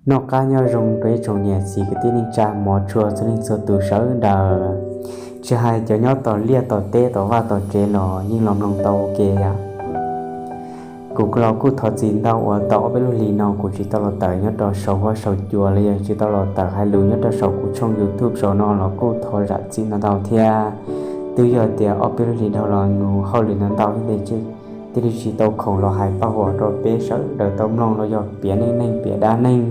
Noj qab nyob zoo rau ib tsoom niam txiv kwv tij neej tsa hmov tshua txhua leej txhua tus sawv daws, tsis hais cov nyob tom liaj tom teb tom vaj tom tsev los yeej los mloog tau ua ke yom. Kuv los kuj thov txim ntau uas tau ob peb lub hlis no kuv tsis tau los tawm nyob rau saum huab saum cua los yog tsis tau los tawm hais lus nyob rau saum kuv tshooj YouTube saum no los kuj thov zam txim ntau ntau thiab. Twb yog tias ob peb lub hlis dhau los nws hauj lwm ntau ntau thiab thiaj li tsis tau khoom los hais paj huam rau peb sawv daws tau mloog los yog piav neej neeg piav dab neeg.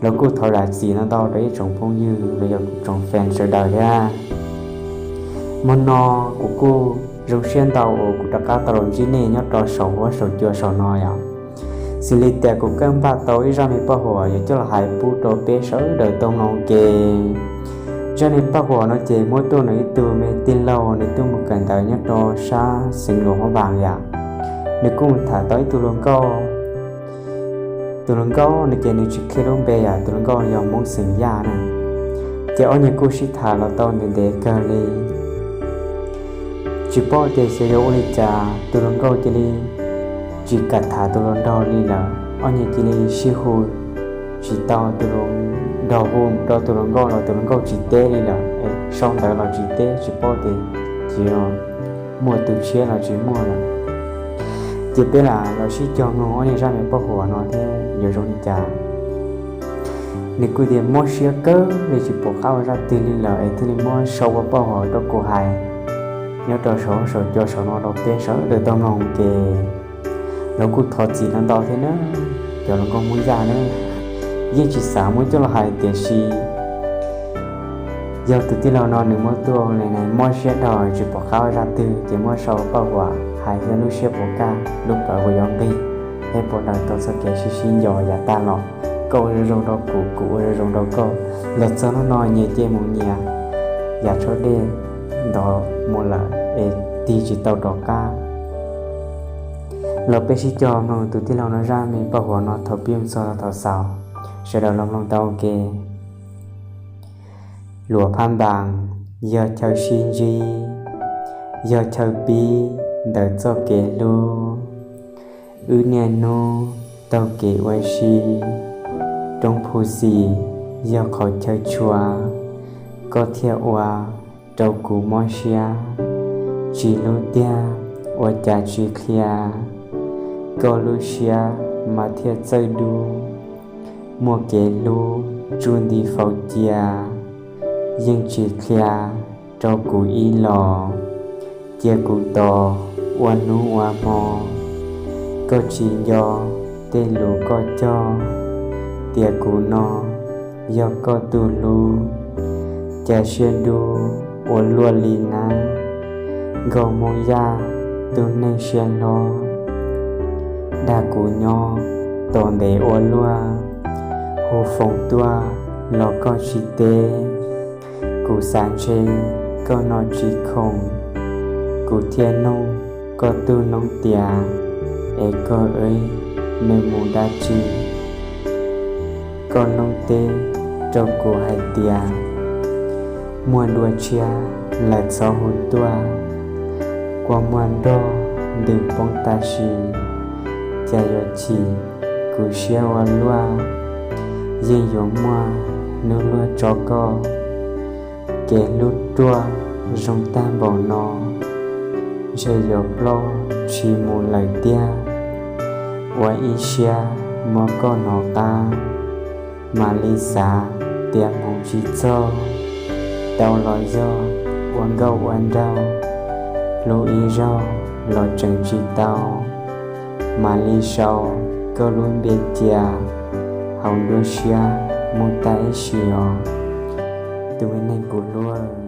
Los kuj thov zam txim ntau ntau rau ib tsoom phooj ywg los yog kuv tsoom fan sawv daws thiab. Hmo no kuv kuj zoo siab ntau uas kuv rov qab tau los ntsib nej nyob rau saum huab saum cua saum no yom. Xws li tias kuv kuj npaj tau ib zaj me paj huam yuav coj los hais pub rau peb sawv daws tau mloog ua ke. Zaj me paj huam no ces muab tuaj ntawm ib tug me tij laug nws tuaj mus kawm ntawv nyob rau sab xeev Luas Huab Npas yom. Nws kuj mus tham tau ib tug hluas nkauj. Tus hluas nkauj no ces nws tsis qhia lub npe yom, tus hluas nkauj yog Hmoob xeem Yaj na. Ces ob niag kuj sib tham los tau ntev ntev kawg li. Tsis paub tias xyov yog ua li cas tus hluas nkauj cia li tsis kam tham tus hluas nraug li lawm, ob niag cia li sib hu tsis tau, tus hluas nraug hu mus rau tus hluas nkauj los tus hluas nkauj tsis teb li lawm, sau ntawv los tsis teb, tsis paub tias tsis muaj tus tshiab los tsis muaj lawm. Ces peb lam los sib cog mloog ob niag zaj me paj huam no thiab yuav zoo li cas. Nws kuj tias mob siab kawg li tsis pom qab ua zaj twg li lawm es thiaj li muab sau ua paj huam rau kuv hais nyob rau saum huab saum cua saum no rau peb sawv daws tau mloog ua ke. Los kuj thov txim ntau ntau thiab na, cov hluas nkauj Hmoob Yaj na, yeej tsis xav muab coj los hais tiam sis yog tus tij laug no nws muab tuaj li ne mob siab dhau tsis pom qab ua zaj twg ces muab sau paj huam hais thiab lub siab puas kaj lub plawv puas yuav nqig thiab puas daws tau txoj kev sib sib nco yav tag los. Koj ua zoo zoo rau kuv, kuv ua zoo zoo rau koj, los txog hnub no nyias cia mus nyias, yav tshaj dej ntov mus lawm es tig tsis tau rov qab. Los peb sib cog mloog tus tij laug no zaj me paj huam no thaum pib mus txog thaum xaus, sawv daws los mloog tau ua ke. Luas Phaj Npas yog chaw sib ntsib, yog chaw pib ntawm txoj kev hlub. Wb niaj hnub taug kev ua si, roob Phu Xis yog qhov chaw tshua, koj thiaj ua rau kuv mob siab. Tsis hlub tiag ua cas tsis qhia, koj lub siab mas thiaj txawj dub. Muaj kev hlub tsuj nti faus cia, yeej tsis qhia rau kuv ib los. Cia kuv tos ua hnub ua hmo, koj tsis nco tej lus koj cog, tias kuv no yog koj tus hlub. Cas siab dub ua luaj li na, nkauj Hmoob Yaj tus neeg siab hlob. Dag kuv nyob tom ntev ua luaj, hu foos tuaj los koj tsis teb. Kuv xav ntshe koj no tsis khoom, kuv thiaj noog koj tug noob tias, es koj wb nws mus dab tsi? Koj noob teb rau kuv hais tias, muaj dua tshiab lawm txhob hu tuaj. Kua muag nrog ntws poob tam sim, cas yuav chim kuv siab ua luaj. Yeej yuav muaj hnub luaj tso koj, kev hlub ruaj zoo tag npaum no, ntshe yuav ploj tsis mus lawm tiag. Ua ib siab muab koj hnov qab, mam li xav tias hmoov tsis txog. Tau los yog ua nkauj ua nraug, hlub ib zaug los tseem tsis tau. Mam li sau koj lub npe cia hauv nruab siab mus tag ib sim os, tus me neeg kuv hlub.